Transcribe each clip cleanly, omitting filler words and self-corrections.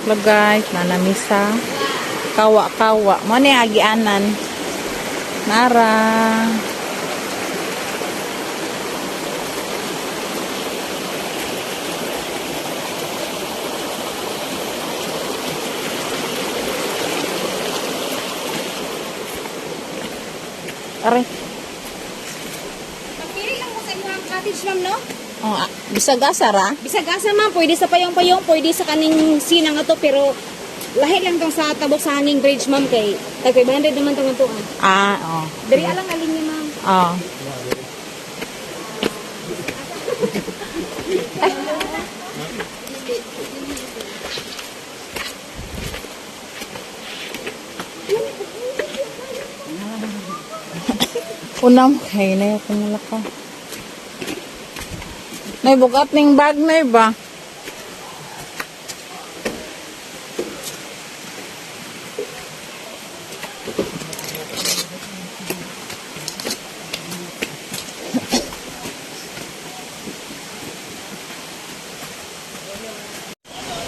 Hello guys, nanamisa. Kawa-kawa. Mo ni agianan. Nara. Aray. Pili lang mo sa inyong cottage, ma'am, no? Oh, ah, bisag asa ra. Bisag asa, ma'am, pwede sa payong-payong, pwede sa kaning sinang ato, pero lahi lang tong sa tabok sa hanging bridge, ma'am, kay tag 500 naman tong ato, ah. Ah, oh. Diri alang alin ni ma'am. Oh. Una mo kay na yung nalaka. Nay bukat ning bag na ba?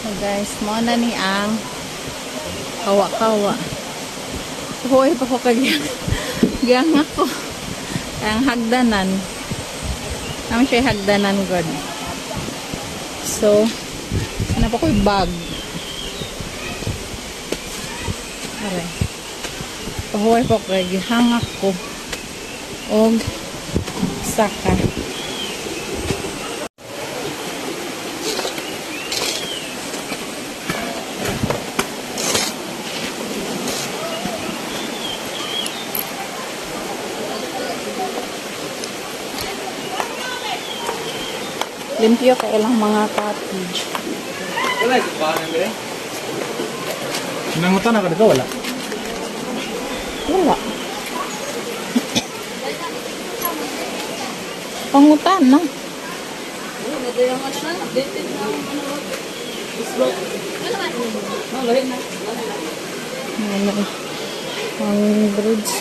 So guys, mo na ni ang kawa-kawa. Hoy pa ko kagyang gyang ako. Ang hagdanan. Naman siya hagdanan god. So, ano pa ko yung bag. Aray. Pahuway pa ko kay gihangak ko. Og saka. Limpyo kay ilang mga cottage. Nangutan na ka dito, wala. Wala. Pangutan na. Ano eh. Ang bridge.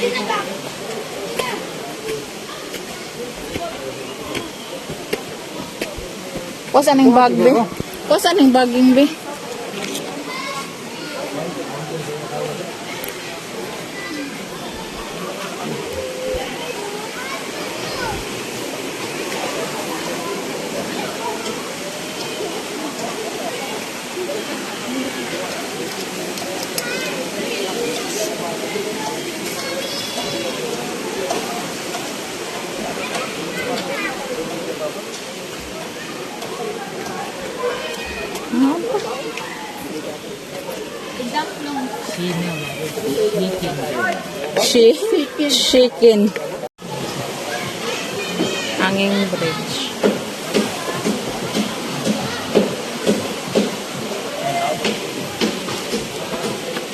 Kusa ning bag be? Kusa ning baging be? Ano ba? She, chicken. Hanging bridge.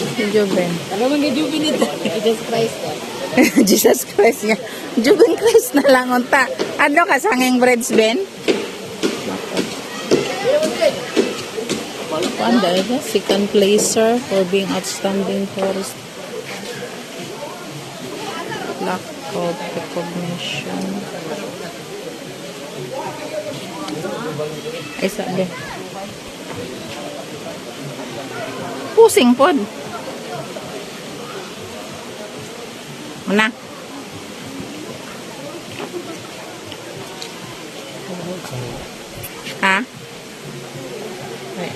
Si Juben. Ano man gidubin ito? Jesus Christ. Jesus Christ nga. Juben Christ na lang unta. Ano ka sa hanging bridge, Ben? Kuan dahil ba? Second placer for being outstanding tourist. Lack of recognition. Ay, sabi. Pusing pod. Muna. Ha? Ay.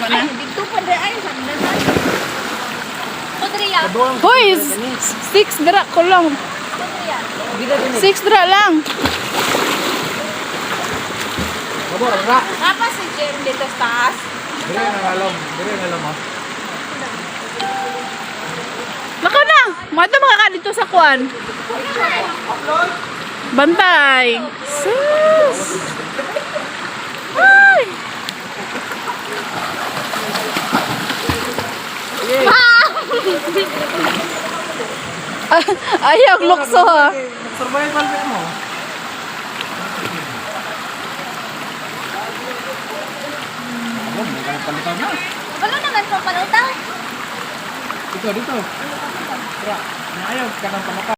Ay, dito pa di ay sa Podriya. Hoy, six dra ko lang. Six dra lang. Apa si Jem dito sa taas? Dire na alam, dire na alam ah. Lakaw na. Mga mga ka dito sa kuan. Bantay. Sus. Ay. Ayaw, lukso ha. Survival ba mo? Palutaw na. Wala naman pang palutaw. Dito, dito. Tara, ayaw ka ng pamaka.